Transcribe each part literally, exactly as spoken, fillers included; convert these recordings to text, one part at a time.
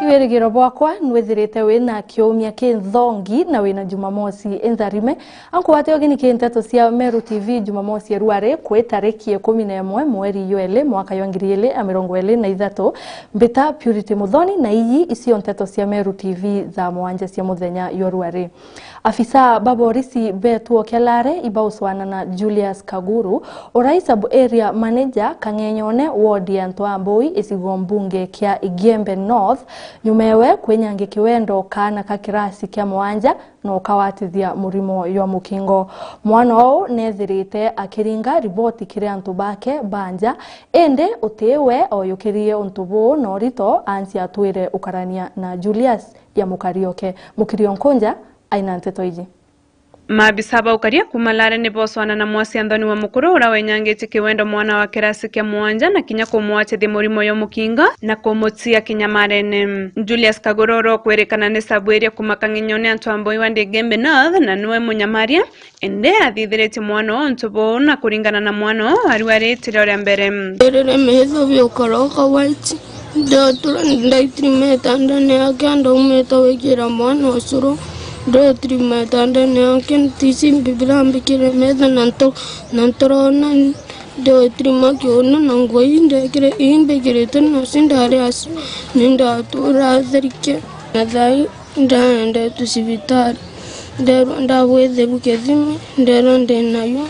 Wirigiro bwakwa nwithirite wina kiumia ki nthongi na wina Jumamosi intharime. Ankuwate ugeni ki nteto cia Meru T V Jumamosi erwari kwi tariki ikumi na imwe mweri ywa ili mwaka ywa ngiri ili na mirongo ili na ithatu. Mbita Purity Muthoni na iyi icio nteto cia Meru T V thaa mwanja cia muthenya ywa rwari. Afisa ba borisi beetwe Okelare ibauswana na Julius Kaguru, urai sub area manager Kang'enyone ward ya Ntwambui icigo mbunge kia Igembe North, nyuma ewe kwinyangia kiwendo kaana ka kirasi kia mwanja na ukawatithia murimo jwa mukingo. Mwana uu neethirite akiringa riboti kiri antu bake ba nja, indi uti we oyukirie untu buu na urito ansi atwire ukarania na Julius ya Mukarioke. Mukirio Nkunja aina nteto iji. Maabisa ba ukaria kuuma Lare ni boswana na mwasi Anthony wa Mukuru uria wenyangitie kiwendo mwana wa kirasi kia mwanja na kinya kumwatithia murimo yo mukinga na kumutia kinyamarene. Julius Kaguru uria ukwirikana ni sub area kuuma Kang'enyone antu a Mboi wa Ndigembe North na niwe munyamaria, indi athithiritie mwana uu untu buu na kuringana na mwana uu arwaritire uria mbere. Riri metho biukoroka white. Ndatura, ndaitrimeta ndene yake, ndaumeta gwikira mwana ucuru. Ndaitrimeta ndene yake, ntisi mbibira mbikire metho na nto-, na ntorona. Ndaitrima kiuno na ngui ndekire, imbikirite noci ndari aci, ni ndatura therike. Na thai ndaendetwe cibitari, nderwa ndabwitheru kithimi, nderwa ndi nayo,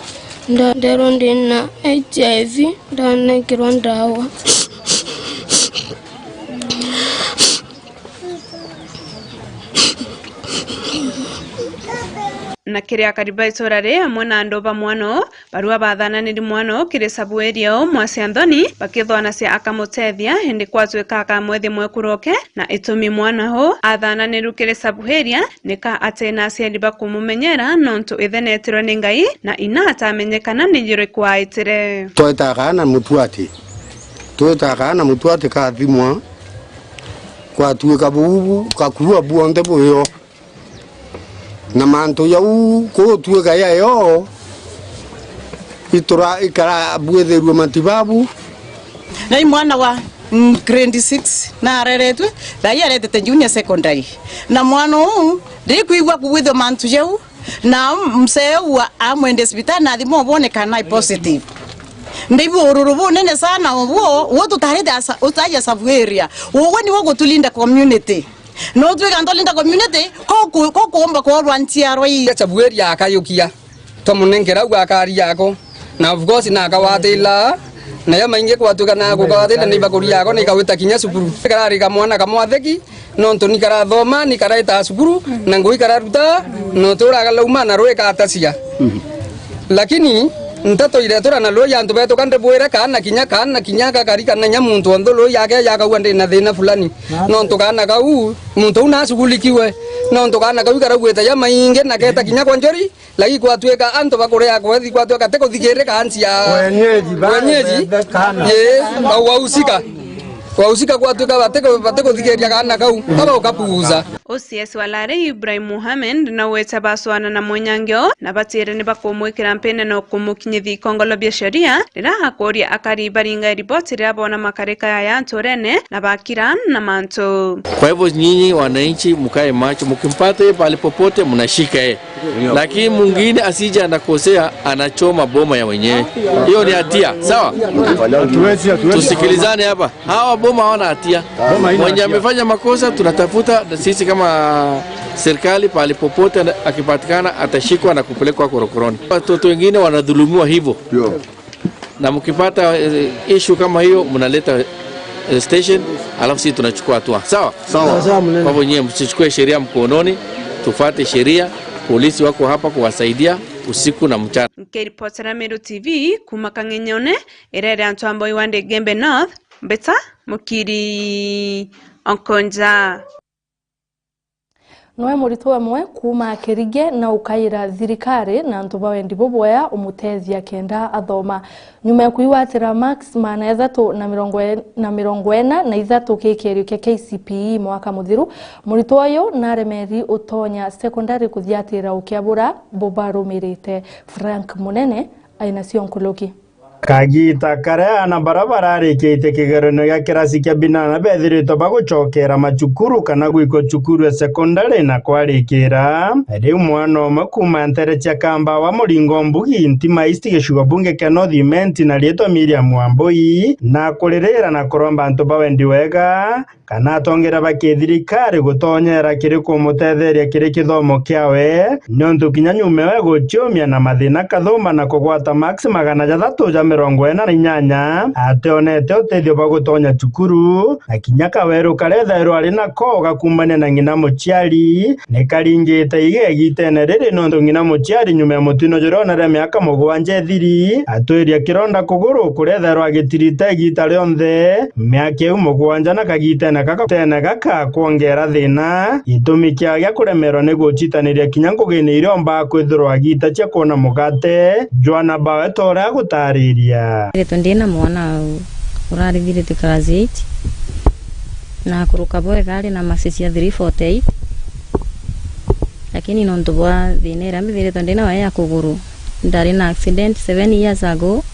nda-, nderwa ndi na H I V, ndanenkerwa ndawa. Na kiri akari ba itura ri amwe na andu ba mwana uu, barua bathananiri mwana uu kiri sabu area uu mwasi Anthony, bakithwanacia akamutethia, indi kwatwika akamwethia mwekuru oke, na itumi mwana uu athananiru kiri sabu area, nika ati na aciari ba kumumenyera, nontu ithe netirwe ni Ngai, na ina atamenye kana ni juriku aitire. Twetaga na mutwati, twetaga na mutwati kathimwa, kwatwika buu gakua buonthe buyo. Na mantu jau kutwika yayo, itura ikara bwithirue matibabu. Na i mwana wa, mm, grade six, na areretwe, thai aretete junior secondary. Na mwana uu, ndikwigua kubwithwa mantu jau, na msee uu amwende cibitari na athimwa bone kana i positive. Ndaibu ururu bunene sana ubuo, uo tutarite asa-, utaja sabu area. Uwe niwe gutulinda community. No twika ntolinda community, ko ku-, ko kuumba kworwa nchiarwa ii. Sabu area akayukia, twamunenkera au akari yako. Na of course na akawatila, na ya maingi kwatuka na kukawatila ni bakuri yako ni kawita kinya cukuru. Karari kamwana kamwatheki, nontu ni karathoma, ni karaita cukuru, na ngui kararuta, no turaga lauma na rwika atacia. Lakini nteto iretura na rui antu betu ka ndibwire kaana kinya, kaana kinya gakari kana nya muntu onthe rui yake yakaua ndi na thina fulani. Nontu kaana kau, muntu uu nashughulikiwe. Nontu kaana kau ikarauite ja maingi na keta kinya kwa njori, lakini kwatwika antu bakuria kwethi kwatwika ti kuthikirika ansi ya wenyeji, ba wenyeji, bebe kana. Ye, au wahusika. Wahusika kwatwika bati ku-, bati kuthikiria kaana kau, kaba ukapuuza. O C S wa Lare Ibrahim Mohamed na wete baswana na mwenyangi oo, na batire ni bakumwikira mpene na kumukinyithia ikongolo bia sheria, riria akuria akari baringa riboti riria bona makarika ya antu urene na bakira na mantu. Kwa hivyo nyinyi wananchi mkae macho, mkimpata yeye pahali popote mnashika yeye. Lakini mwingine asije anakosea, anachoma boma ya wenyewe. Hiyo ni hatia, sawa? Tusikilizane hapa. Hawa boma hawana hatia. Mwenye amefanya makosa tunatafuta, na sisi kama serikali pahali popote ana-, akipatikana atashikwa na kupelekwa korokoroni. Watoto wengine wanadhulumiwa hivyo. Na mkipata, eh, issue kama hiyo mnaleta, eh, station, alafu sisi tunachukua hatua. Sawa? Sawa. Kwa hivyo nyie msichukue sheria mkononi, tufuate sheria. Polisi wako hapa kuwasaidia usiku na mchana. Nkiripotera Meru T V kuma Kang'enyone, irere antu a Mboi wa Ndigembe North, Mbita Mukiri Onkonja. Noe muritwa umwe kuuma Kirige na ukaira thirikari na antu ba wendi bubwea umutethia kenda athoma. Nyuma ya kwigwatira marks maana ithatu na mirongo e-, na mirongo ina na ithatu kikerio kia K C P E mwaka muthiru, muritwa uyu naremeri utonya secondary kuthiatira ukiabura bubarumirite. Frank Munene aina cio nkuruki. Kagita karia aana bara bararikitie kigeranio gia kirasi kia binana bethiritwe bagucokera macukuru kana gwikwa cukuru ya sekondari na kwarikira. Riu mwana umwe kuuma ntere cia Kamba wa Muringo Mbugi, Ntima East, gicigo bunge kia North Imenti, na riitwa Miriam Wambui, na kuririra na kuromba antu ba wendi wega kana atongeria ba kithirikari gutonyera kiri kumutetheria kiri kithomo kiawe, niuntu kinya nyuma we guciumia na mathina kathumba na kugwata max magana jathatu ja mirongo ina na inyanya, ationete utethio bwa gutonya cukuru, na kinya kaweru karia ethairwa ari nako gakumania na ng'ina muciari, ni karingite iga igitene riri, niuntu ng'ina muciari nyuma ya mutino juria ona ria miaka mugwanja ithiri, atwiria kironda kuguru kuria ethairwa agitirita igita rionthe miaka iu mugwanja, na kagitene gaka, gitene gaka kwongera thina, gitumi kia gia kuremerwa ni gucitaniria kinya ngugine iria ombaa kwithirwa agita cia kwona mugate. Joana Bawe ta uria agutariria. Ritwe ndina mwana urarithirite class eight, na kuruka bwega ari na max cia three forty-eight, lakini nontu bwa thina iria mbithiritwe ndinayo ya kuguru, ndari na accident seven years ago,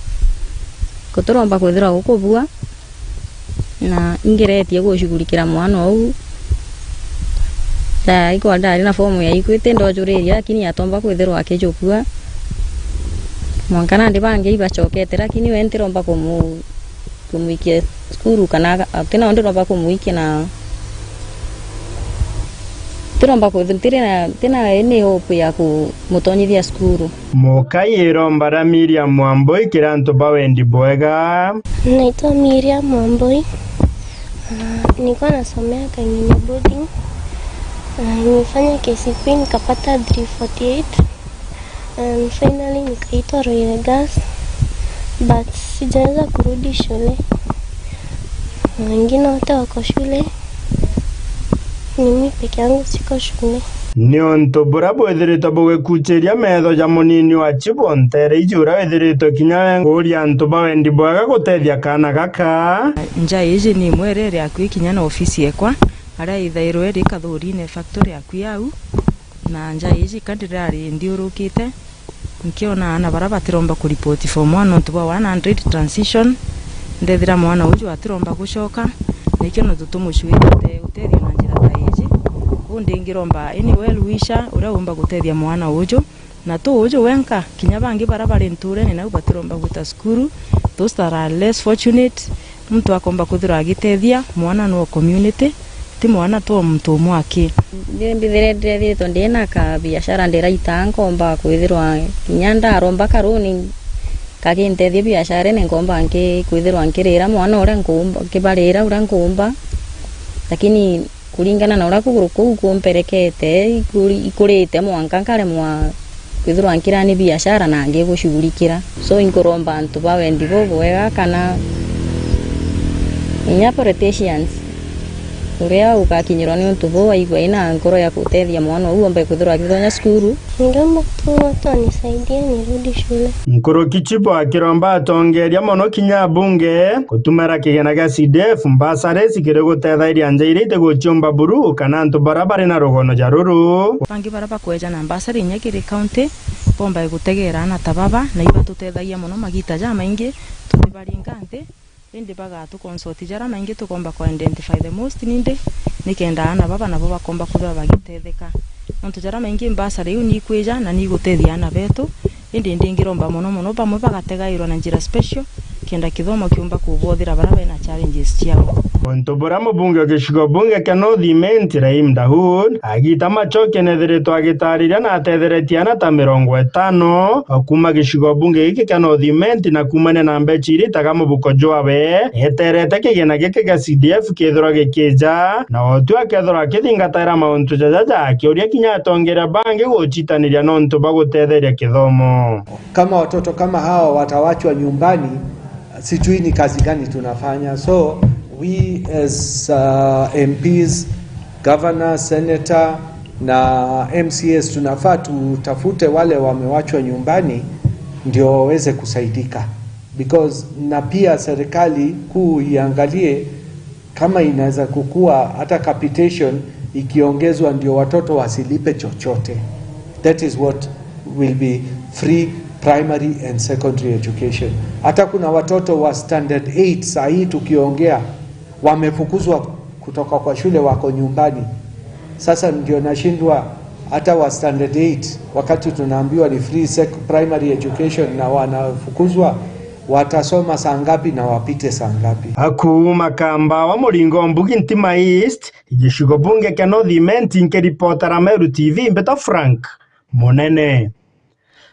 guturomba kwithirwa gukubua, na ingeretie gushughulikira mwana uu. Thaa ikwa ndari na fomu ya Equity ndojuriria, lakini atomba kwithirwa akijukua. Mwanka nandi bangi ibacokete, lakini we ntiromba kumu-, kumwikia cukuru, kana aga-, ati na undi uromba kumwikia, na ntiromba ku-, ntiri na, ntina any hope ya kumutonyithia cukuru. Mukai iromba ria Miriam Wambui kiri antu ba wendi bwega. Naitwa Miriam Wambui. Ah, nilikuwa nasomea Kang'inyo Boarding. Ah, nilifanya K C P E nikapata three forty-eight. And finally nikaitwa Ruiru Girls, but sijaweza kurudi shule. Wengine wote wako shule, ni mimi peke yangu siko shule. Niuntu buria bwithiritwe bugikuchiria metho ja munini wa Chibo, ntere iji uria withiritwe kinya we kuuria antu ba wendi bwega gutethia kaana gaka. Nja iji ni imwe iria iri akui kinya na ofisi ekwa, aria ithairwe iri Kathurine factory akui au. Na nja iji ka ndirari nthiurukite, nkiona aana bara batiromba kuripoti form one nontu bwa one hundred transition, ndethira mwana uju atiromba gucoka, na ikio nontu tumucuirite utethio na njira ta iji. Uu ndingiromba any well wisher uria umba gutethia mwana uju, na tu uju wenka, kinya bangi bara bari nturene nau batiromba gwita cukuru, those that are less fortunate, muntu akomba kwithirwa agitethia mwana no community, ti mwana tu o muntu umwe aki. Ndi mbithire ndethiritwe ndina ka biashara ndiraita, nkomba kwithirwa kinya ndaromba karuni kagintethia biasharene, nkomba nki-, kwithirwa nkirira mwana uria nkuumba, nkibarira uria nkuumba, lakini kuringana na uria kuguru kuu kumperekete, ikuri-, ikurite mwanka nkaremwa kwithirwa nkirani biashara na ngigushughulikira. So, inkuromba antu ba wendi bubwega kana inya politicians, uria ugakinyirwa ni untu buu, aigua ina nkoro ya gutethia mwana uu ombe kwithirwa akithonya cukuru. Ningeomba tu watu wanisaidie nirudi shule. Nkuruki Chibo akiromba atongeria mono kinya abunge gutumira kigina gia C D F mbasaris kiri gutethairia nja iria itiguciumba buru kana antu bara bari na rugono ja ruru. Bangi bara bakweja na mbasari inya kiri county, bombae gutegera aana ta baba, na ibatutethagia mono magita jamaingi tutibaringa nthi, indi bagatũ consult jara maingi tukomba ku identify the most need, nikenda aana baba nabo bakomba kwithirwa bagitetheka. Nontu jara maingi mbasari iu nikwija na nigutethia aana betu, indi ndingiromba mono mono bamwe bagategairwa na njira special, kenda kithomo kiumba kubothira bara bena challenges ciao. Untu buria mubunge wa gicigo bunge kia North Imenti, Rahim Daud, agita macokia nethiritwe agitariria na atetheretie aana ta mirongo itano, o kuuma gicigo bunge giki kia North Imenti na kuumania na mbeca iria itaga mubuko jwawe, eterete kigina giki gia C D F kithirwa gikija, na o tu akethirwa akithingataira mauntu jajaja, akiuria kinya atongeria bangi gucitaniria nontu bwa gutetheria kithomo. Kama watoto kama hawa watawachwa nyumbani, sijui ni kazi gani tunafanya. So we as, uh, M Ps, governor, senator na M C As tunafaa tutafute wale wamewachwa nyumbani ndio waweze kusaidika, because na pia serikali kuu iangalie kama inaweza kukua hata capitation ikiongezwa ndio watoto wasilipe chochote. That is what will be free primary and secondary education. Hata kuna watoto wa standard eight saa hii tukiongea wamefukuzwa kutoka kwa shule, wako nyumbani. Sasa ndio nashindwa, hata wa standard eight, wakati tunaambiwa ni free sec-, primary education na wanafukuzwa, watasoma saa ngapi na wapite saa ngapi? Aku Makamba wa Muringo Mbugi Ntima East, gicigo bunge kia North Imenti, nkiripotera Meru T V, Mbeto Frank Munene.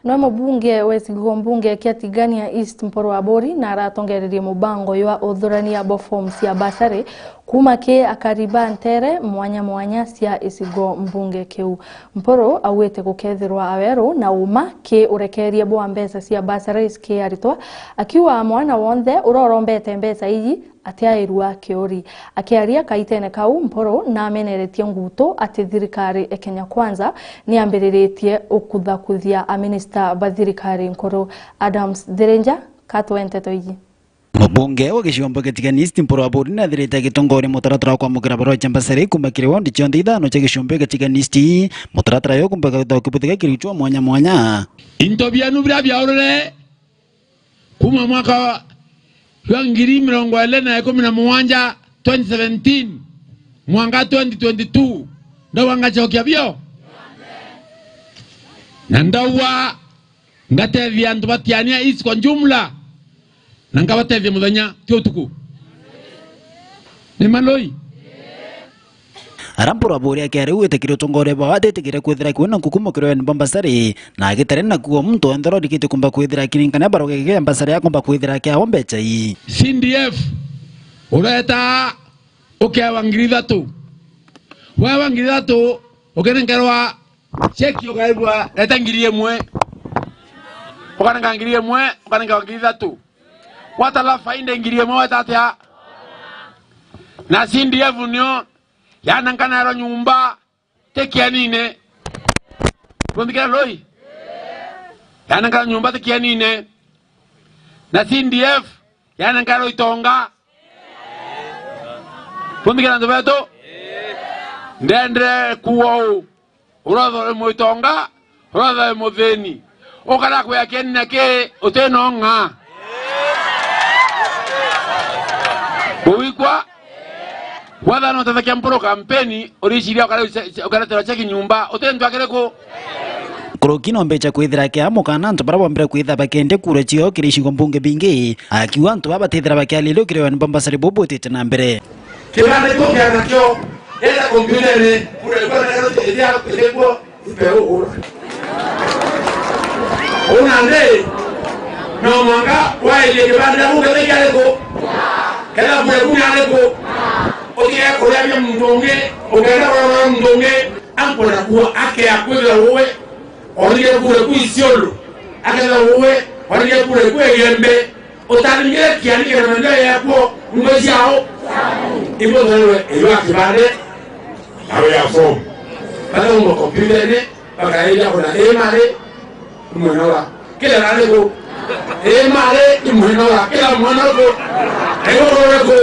Nwe mubunge wa icigo mbunge kia Tigania East Mpuru Aburi na aratongererie mubango jwa uthurania bwa form cia bursary kuuma ki akari ba ntere mwanya mwanya cia icigo mbunge kiu. Mpuru augite gukethirwa aweru na uma ki urekerie bwa mbeca cia bursaries ki aritwa, akiuga mwana wonthe uria urombete mbeca iji atiairua kiuri. Akiaria kaitene kau, Mpuru nameneretie ngutu ati thirikari e Kenya Kwanza niambiriritie ukuthakuthia aminista ba thirikari nkuru. Adams Thirinja, katwe nteto iji. Mubunge wa giciombo gia Tigania East Mpuru Aburi nathirite agitongoria mutaratara wa kwamukira barua cia mbasari kuuma kiri wondi cionthe ithano cia giciombo gia Tigania East. Mutaratara uyu ukumba kubuthika kiri cua mwanya mwanya. Into bienu biria biaurire Kuuma mwaka wa, jwa ngiri mirongo iri na ikumi na mugwanja, twenty seventeen, mwanka twenty twenty-two, ndauga ngacokia bio. Na ndauga ngatethia antu ba Tigania East kwa jumla, na nkabatethia muthenya, ti utuku. Ni maloi. Ara Mpuru Aburi akiaria augite kiri utongoria bwao atitikire kwithira kwina nkukumo kiri weni bwa mbasari, na agitari nakuo muntu wenthe urorikitie kumba kwithira akirinkania baroge gia mbasari akomba kwithira akiawa mbeca ii. C D F, ureta ukewa ngiri ithatu. Wewa ngiri ithatu, ukirenkerwa cheki ukaigua reta ngiri imwe. Ukarenka ngiri imwe, ukarenkerwa ngiri ithatu. Watala faida ngiri imwe weta atia? Na C D F nio yanenkanirwa nyumba ti kienine. Bumvikira loi? Yanenkanirwa nyumba ti kienine. Na C D F yanenkanirwa itonga. Bumvikira antu betu? Ndendere kuuga uu. Uratha wi mwitonga, uratha wi muthini. Ukara kwia kienine ki uti no ng'a. Kuwikwa, wathana utethakia Mpuru kampeni, uriciria ukare-, ukareterwa cheki nyumba, uti ntu akiriku? Nkuruki nombecha kwithira akiaa mukana antu baria bombire kwithira bakiendia kura ciao kiri icigo mbunge bingi, akiuga antu baa batithira bakiariria kiri weni bwa mbasari bubwitite na mbere. Kibanda kio kiana kio, enda kompyutene, kura ikwa na kero ithia ithikuo, ipe ugura. Una ndi, no mwanga waelie kibanda gukethe kiariku, ketha kura kuna ariku, utige kuria bia muntu ungi, ukenda kurora muntu ungi, ankona kuo akea kwithira uwe, orire kura ku Isiolo, aketha uwe, orire kura ku Igembe, Utaringire kiani kiri maendeleo yakuo ngwe ciao. Ibo thorwe iwa kibande. Awe ya form. Bata umbo kompyutene, bakaeja kuna imari, mwenora. Kila rari ku. Imari, mwenora. Kila mwenora ku. Ego rore ku.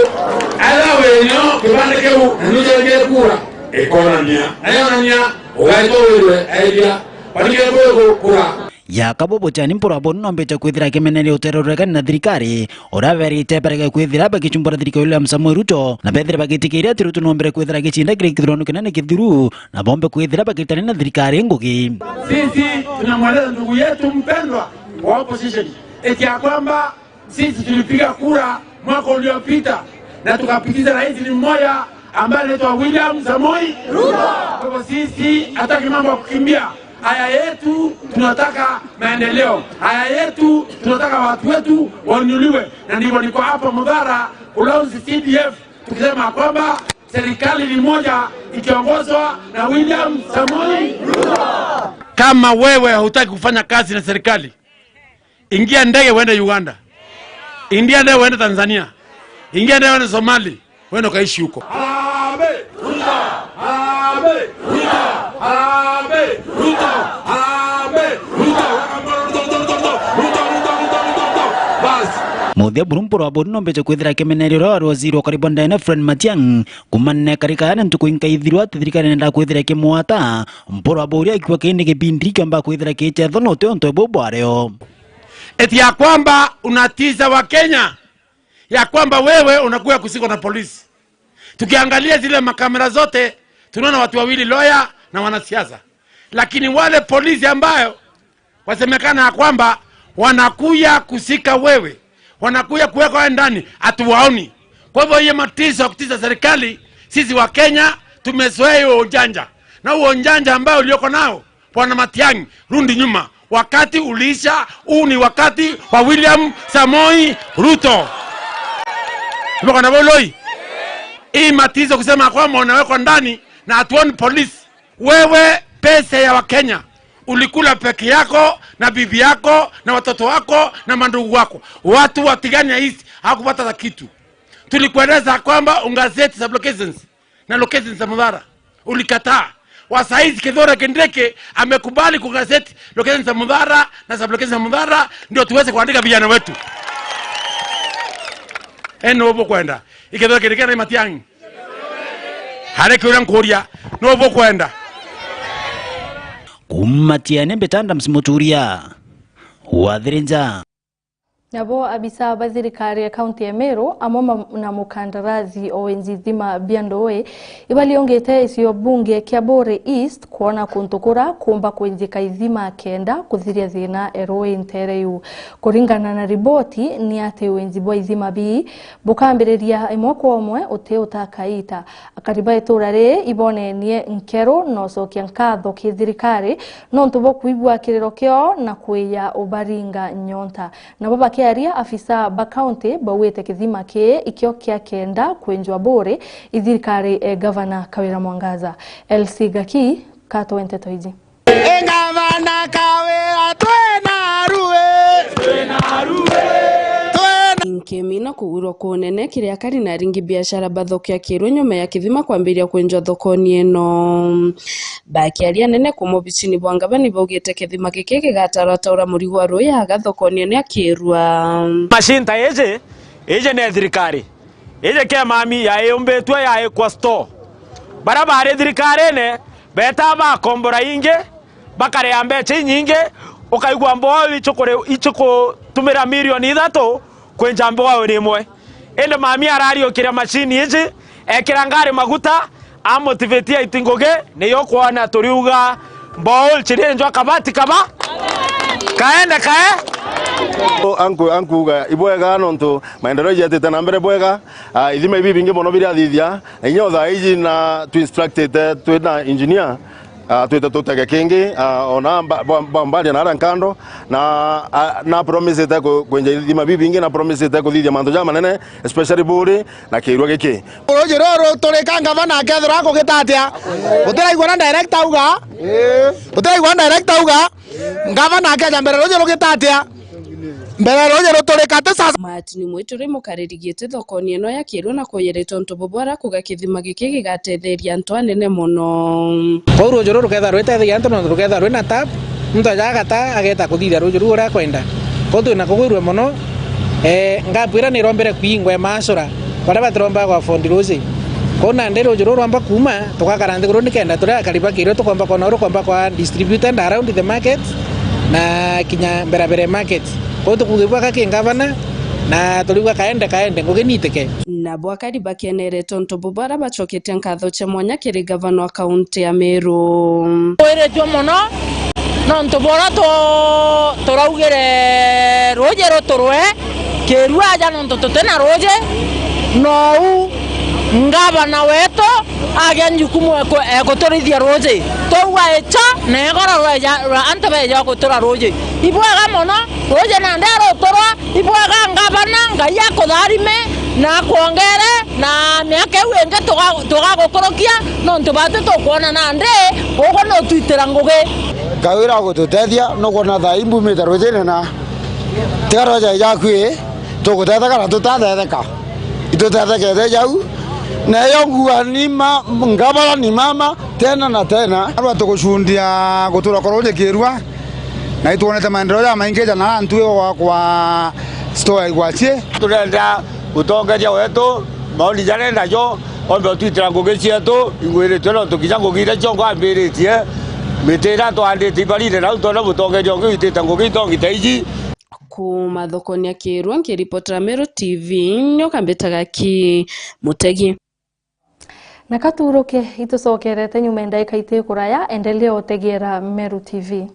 Ala wenyo, kibande kiu, na nujengere kura. Ikonania. Ayonania, ugaito wirwe, aeja. Barigire kura ku, kura. Yaka bubuchani Mpuru Aburi nombite kwithira akimeneria utererekani na thirikari, uria berite berege kwithira bagichumbura thirikari William Samoei Ruto, na bethire bagitikiria ati Ruto nombere kwithira agicinda kiri kithurano kinene kithiru, na bombe kwithira bagitania na thirikari ngugi. Sisi tunamweleza ndugu yetu mpendwa wa opposition eti ya kwamba sisi tulipiga kura mwaka uliopita na tukapitisha rais ni mmoja ambaye anaitwa William Samoei Ruto. Kwa hivyo sisi hataki mambo ya kukimbia. Haya yetu tunataka maendeleo. Haya yetu tunataka watu wetu wainuliwe. Na ndivyo niko hapa Mudhara kulaunsi C D F tukisema kwamba serikali ni moja ikiongozwa na William Samoei Ruto. Kama wewe hutaki kufanya kazi na serikali, ingia ndege uende Uganda. Ingia ndege uende Tanzania. Ingia ndege uende Somali. Uende ukaishi huko. Harambee! Ruto! Harambee! Ruto! Harambee! Ruto! Harambee! Ruto! Ruto, Ruto, Ruto, Ruto! Basi. Muthia buru Mpuru Aburi nombite kwithira akimeneria uria wari waziri wa ukari bwa ndene Fred Matiang'i kumanene karikaya ni ntuku inkaithirwa ati thirikari nenda kwithira ikimwata. Mpuru Aburi akiuga kii ni kibindi kiomba kwithira kiichetho na uti untu buu bwario. Eti ya kwamba unatisa wa Kenya ya kwamba wewe unakuja kusikwa na polisi. Tukiangalia zile makamera zote, tunaona watu wawili, lawyer na wanasiasa. Lakini wale polisi ambayo wasemekana ya kwamba wanakuja kusika wewe, wanakuja kuweka wewe ndani, hatuwaoni. Kwa hivyo, hiyo matizo ya kutisa serikali, sisi wa Kenya tumezoea hiyo ujanja. Na huo ujanja ambao ulioko nao, Bwana Matiang'i, rudi nyuma. Wakati uliisha, huu ni wakati wa William Samoei Ruto. Tuko na boloi. Hii matizo kusema kwamba unawekwa ndani na hatuoni polisi. Wewe, pesa ya Wakenya ulikula peke yako na bibi yako na watoto wako na mandugu wako. Watu wa Tigania East hawakupata hata kitu. Tulikueleza kwamba ungazeti sub-locations na locations za Muthara. Ulikataa. Wa saizi Kithure Kindiki amekubali kugazeti locations za Muthara na sub-locations za Muthara, ndio tuweze kuandika vijana wetu. Eno ubu kwenda. Ikithure Kindiki na Matiang'i. Hari kiuria nkuria, nu bukwenda? Kuuma Tiene, Mbita Adams Muturia, wa Thirinja. Nabo abisa ba thirikari ya kaunti ya Meru amwe ma-, na mukandarasi o wenji ithima bia nduui ibariungite icio bunge kia Buuri East kwona kuntu kura kumba kwinjika ithima kenda kuthiria thina e ruui ntere iu. Kuringana na riboti, ni ati wenji bwa ithima bii bukambiriria imwe kwa umwe uti utakaita. Akari ba itura riri ibonenie nkeru na ucokia nkatho ki thirikari nontu bwa kwigua kiriro kiao na kwiya ubaringa nyonta. Nabo bakiaria, afisa ba kaunti baugite kithima kii ikio kia kenda kwinjwa Buuri i thirikari e Gavana Kawira Mwangaza. Elsie Gaki, katwe nteto iji. Engavana Kawira, twina ruwe. Twina ruwe. Twina. Nkemi na kugwirwa kunene kiri akari na aringi biashara bathokia kirwe nyuma ya kithima kwambiria kwenjwa thokoni ino. Bakiaria anene kuma obicini bwa ngavana baugite kithima giki gigatarwa taura murigo wa ruuji aga thokoni ino ya Kirwa. Macinta iji, iji ni thirikari. Iji kemami yaiumbitue yaikwa store. Baria bari thirikarine betaa bakombora ingi, bakaria mbeca inyingi, ukaigua mboo ichukuri-, ichukutumira milioni ithatu kwinja mboo rimwe. Indi mami arariukiria macini iji, ekira ngari maguta, amotivate aiti ngugi, niyo kwona turiuga, mboo chirinjwa kabati kaba. Kaende kae. O, anku-, ankuuga ibwega nontu maendeleo jetite na mbere bwega. Ah, ithima ibi bingi mono birathithia, na inya o thaa iji na tu instructite twina engineer, ah, twite tutege kingi, ah, ona mba-, bwa-, bwa mbali na aria nkando, na, ah, na promisite ku-, kwenja ithima bibi bingi, na promisite kuthithia mantu jamanene, especially Buuri na Kirwa giki. Ruuji ruru turika ngavana akethirwa akugita atia? Utiraigua na director auga? Utiraigua na director auga? Ngavana akeja mbere ruuji rugita atia? Mbere ruuji ruturika ati sasa. Martin Mwituri mukariri giti thokoni ino ya Kirwa na kuyerete untu bubwara kuga kithima giki gigatetheria antu anene mono. Kwou ruuji ruru rukethirwa rwitetheria antu nontu rukethirwa rwina tap, muntu aja agata ageta kuthithia ruuji ruu uria akwenda. Kwou twina kugwirua mono, eh, ngapu iria nirombere kwingwa imaacura. Baria batirombaga kwa afford ruuji. Kwou nandi ruuji ruu rwamba kuuma, tugakara nthiguru nikenda turia akari ba Kirwa tukomba kwona uria ukomba kwa distributed around the market na kinya Mberabere market. Kwou tukuuga ibwega ki ngavana, na turiuga kaende, kaende, ngugi niitike. Nabo akari bakenere tontu bo baria bacoketie nkatho cia mwanya kiri ngavana wa kaunti ya Meru. Twiritue mono nontu bora tu-, turaugire ruuji ruturwe Kirwa aja nontu tutina ruuji, nou ngavana wetu agia njukumu eku-, ekuturithia ruuji. Twaigua icha na igoro rweja, rwa antu beja gutura ruuji. Ibwega mono, ruuji nandi aruturwa, ibwega ngavana, Ngai akutharime na akwongere na miaka iu ingi tuga-, tugagukurukia, nontu batu tukwona nandi ugu nutwitira ngugi. Ngai uria ugututethia, nukwona thaa ii mbumite ruujine na tiga roja jaku ii, tugutetheka na tutathetheka. Itutethekete jau, na iyo nguga ni ma-, ngavana ni mama tena na tena. Arua tugucundia gutura kwa ruuji Kirwa, na itwonete maendeleo jamaingi jana antu kwa, kwa store ya Igwachie. Turenda utongeria wetu, maoni jaria najo, ombe utwitira ngugi cietu, ingwiritue nontu kinya ngugi iria ciongo ambiritie, miti iria twaandite ibarine nau, twona mutongeria ungi witite ngugi itongi ta iji. Kuuma thokoni ya Kirwa, nkiripotera Meru T V, nyoka mbitaga ki Mutegi. Na katuruke, itucokerete nyuma ya ndaika iti kuraya, endelea utegera Meru T V.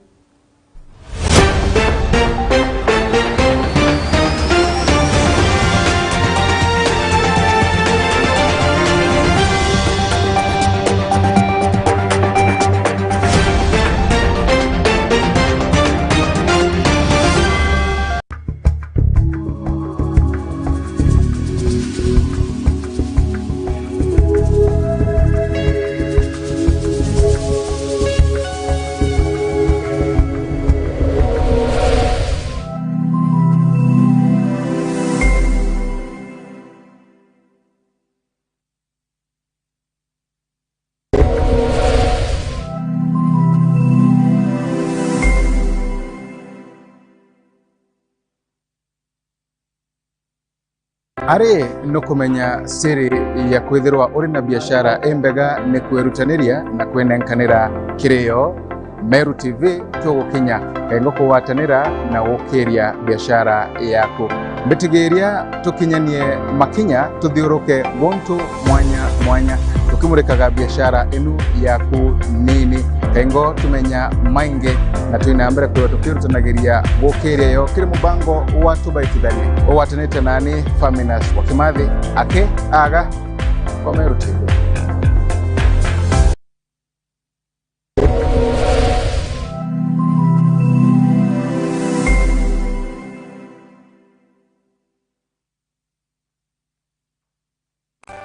Ari nukumenya siri ya kwithirwa uri na biashara imbega ni kwirutaniria na kwinenkanira kiri yo. Meru T V tugukinya kengo kugwatanira na gukiria biashara yaku. Mbitigiria tukinyanie makinya, tuthiuruke guntu mwanya mwanya, tukimurikaga biashara inu yaku nini. Kengo tumenya maingi, na twina mbere kwithirwa tukirutanagiria gukiria yo kiri mubango wa Tubaitithanie, ugwatanite nani Faminas wa Kimathi, aki aga kwa Meru T V.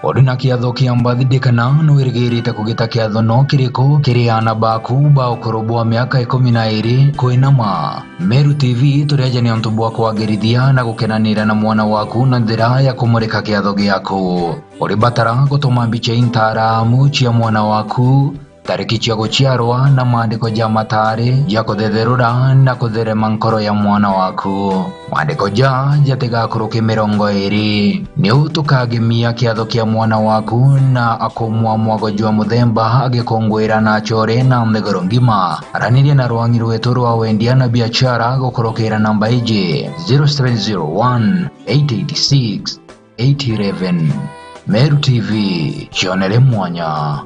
Uri na kiatho kia birthday kana nwirigirite kugita kiatho no kiriku kiri aana baku ba ukuru bwa miaka ikumi na iri kwinama? Meru T V turi aja ni untu bwa kwagirithia na gukenanira na mwana waku na njira ya kumurika kiatho giaku. Uri batara gutuma mbicha intaramu cia mwana waku, tariki cia guciarwa na maandiko ja mataari ja kuthetherura na kutherema nkoro ya mwana waku. Maandiko ja jatigakuruke mirongo iri. Niu tukagemia kiatho kia mwana waku na akumwa mwago jwa muthemba agikunguira na achore na nthiguru ngima. Araniria na rwangi rwetu rwa wendia na biachara gukurukira namba iji: zero seven zero one, eight eight six, eight eleven. Meru T V, kionere mwanya.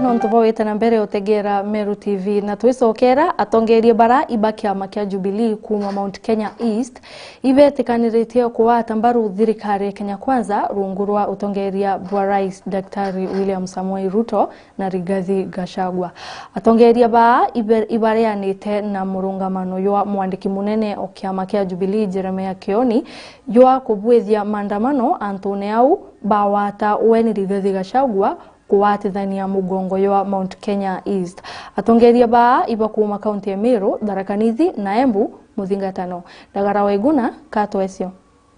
Nontu bwa wita na mbere utegera Meru T V, na twicokera, atongeria bara iba kiama kia Jubilee kuuma Mount Kenya East ibetikaniritie kugwata mbaru thirikari ya Kenya Kwanza rungu rwa utongeria bwa Rais Daktari William Samoei Ruto na Rigathi Gachagua. Atongeria baa ibe-, ibareanite na murungamano jwa mwandiki munene o kiama kia Jubilee Jeremiah Kioni jwa kubwithia maandamano antune au bawata weni Rigathi Gachagua kuwatithania mugongo jwa Mount Kenya East. Atongeria baa iba kuuma kaunti ya Meru, Tharaka Nithi na Embu muthingatano. Ndagara Waiguna katwesio.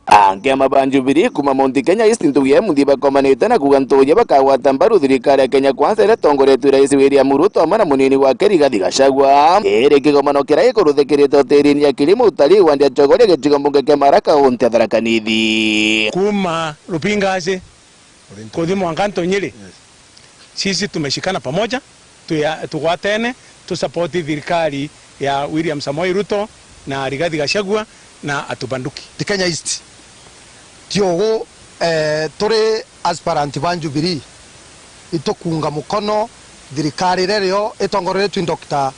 Angi ama ba Jubilee kuuma Mount Kenya East ntugi ya muthia bakomanite na kuuga ntuuja bakagwata mbaru thirikari ya Kenya Kwanza iria itongoretue Rais William Ruto amwe na munini wake Rigathi Gachagua. Iri kigomano kiria gikuruthikirite hotelini ya Kilimo Utalii wandi ya Chogoria gicigo mbunge kia Mara kaunti ya Tharaka Nithi. Kuuma Rupingaci kuthi mwanka Ntonyiri. Yes. Sisi tumeshikana pamoja, tuya-, tugwatene, tusapoti thirikari ya William Samoei Ruto na Rigathi Gachagua na atubanduki. Ti Kenya East. Ti ugu, eh, turi aspirant ba Jubilee, itukunga mukono thirikari iria rio itongoreretue ni Doctor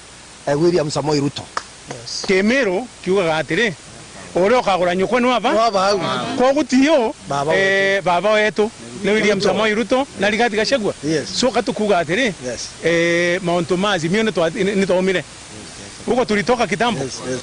eh, William Samoei Ruto. Yes. Kimiru kiugaga atiri, uria ukagura nyukwa ni waba? Ni waba au. Kogu ti yo, baba eh, wetu. Baba wetu ni William Ruto. Samoei Ruto na Rigathi Gachagua. Yes. So katukuga atiri, yes, eh, mauntu ma Azimio ni twa-, ni, ni twaumire. Huko tulitoka kitambo. Yes, yes.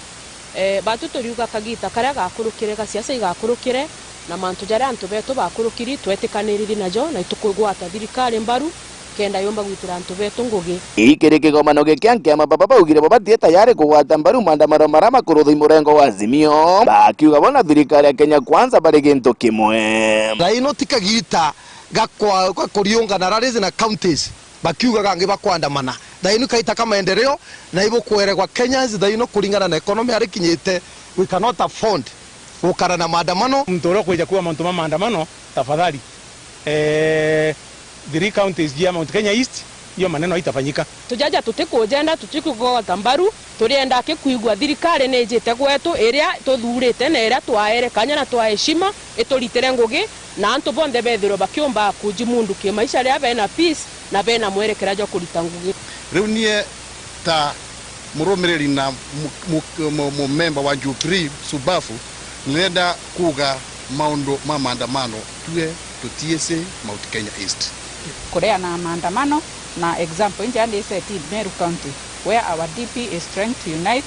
Eh, batu turiuga kagita karia gakurukire, ga siasa igakurukire, na mantu jaria antu betu bakurukiri, twetikaniriri najo, na itukugwata thirikari mbaru, kenda yumba gwitira antu betu ngugi. Ikiri kigomano giki, ankiama baba baugire bo batie tayari kugwata mbaru maandamano maria makurutha i murengo wa Azimio, bakiuga bo na thirikari ya Kenya Kwanza bari gintu kimwe. Thaino ti kagita ga kwa-, ga kuriungana rallies na counties, bakiuga gangi bakwandamana. Thaino kaita ka maendeleo, na ibukweregwa Kenyans thaino kuringana na economy aria ikinyite, we cannot afford gukara na maandamano. Muntu uria ukwija kuuga mantu ma maandamano, tafadhali, eh, three counties jia Mount Kenya East, hiyo maneno haitafanyika. Tujaja tutikujenda, tutikugwata mbaru, turienda aki kwigua thirikari ni ijite gwetu iria tuthurite na iria twaere kanya na twa heshima ituritire ngugi, na antu bonthe bethirwe bakiumba kujimundu kimaisha riria bena peace na bena mwerekera jwa kurita ngugi. Riu nie ta murumiriri na mu-, mu-, mu-, mumemba wa Jubilee Subafu, nirenda kuuga maundu ma maandamano tue tutiisi Mount Kenya East. Kuria na maandamano, na example inja ndi set in Meru County, where our D P is trying to unite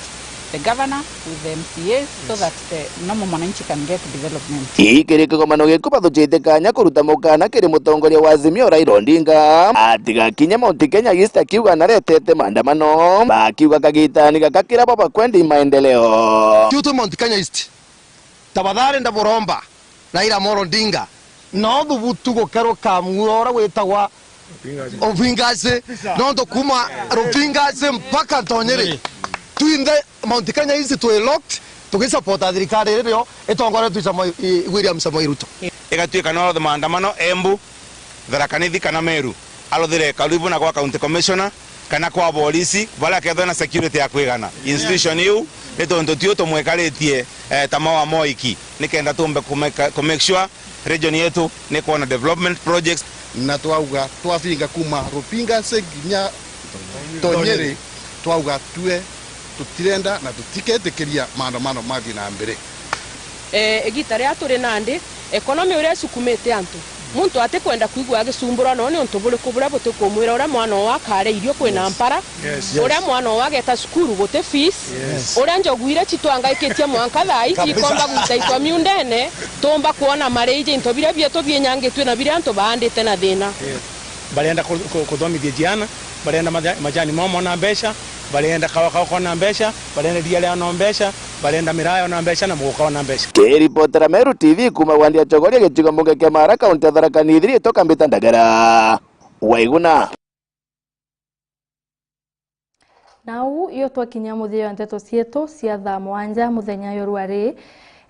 the governor with the M C As so that the normal mwananchi can get development. Ikiri kigomano giku bathucite kanya kuruta mukana kiri mutongoria wa Azimio Raila Odinga atigakinye Mount Kenya East akiuga naretete maandamano, bakiuga kagitani gaka kira bo bakwendi maendeleo. Tiutu Mount Kenya East, tafadhali ndaburomba Raila Amolo Odinga, no thubutu gukeruka muura uria witagwa Obingasi, nontu kuma Rubingasi mpaka Ntonyeri, twinthe Mount Kenya East twi locked, tugisupporta thirikari iria itongoretwe i Samoi-, i William Samoei Ruto. Igatuika no rothe maandamano Embu, Tharaka Nithi kana Meru, arothire karibu na kwa county commissioner kana kwa borisi, baria akethwa na security ya kwigana institution iu, ni tontu tiu tumwikaritie, eh, ta mawa moiki, nikenda tumbe kumeka-, ku make sure region yetu ni kwona development projects. Na twauga twafinga kuma Rubingasi nginya Ntonyeri, twauga tue tutirenda na tutiketikiria maandamano mathii na mbere. Eh, igita riria turi nandi, economy uria icukumite antu, muntu atikwenda kwigua agicumburwa no ni untu buriku buria butikumwira uria mwana owe akaria irio kwina mpara, uria mwana owe ageta cukuru guti fees, uria njogu iria citwangaikitie mwanka thaa iji ikomba gwitaitwa miundene, tumba kwona marii ja into biria bietu bienyangitue na biria antu baandite na thina. Barenda ku-, ku-, kuthomithia ciana, barenda maja-, majani mao mona mbeca, barenda kawa kao kona mbeca, barenda iria riao na mbeca, barenda miraa yao na mbeca, na muguka wao na mbeca. Kiripotera Meru T V kuma wandi ya Chogoria, gicigo mbunge kia Maara, kaunti ya Tharaka Nithi, riitwa Kambita Ndagara. Waiguna. Na uu iyo twakinya muthia wa nteto cietu cia thaa mugwanja muthenya yo rwari.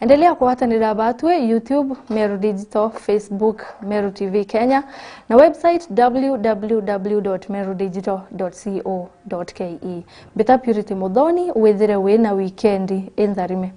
Endelea kugwatanira batwi YouTube, Meru Digital, Facebook, Meru T V Kenya, na website w w w dot meru digital dot co dot k e. Mbita Purity Muthoni, withire wina wikendi intharime.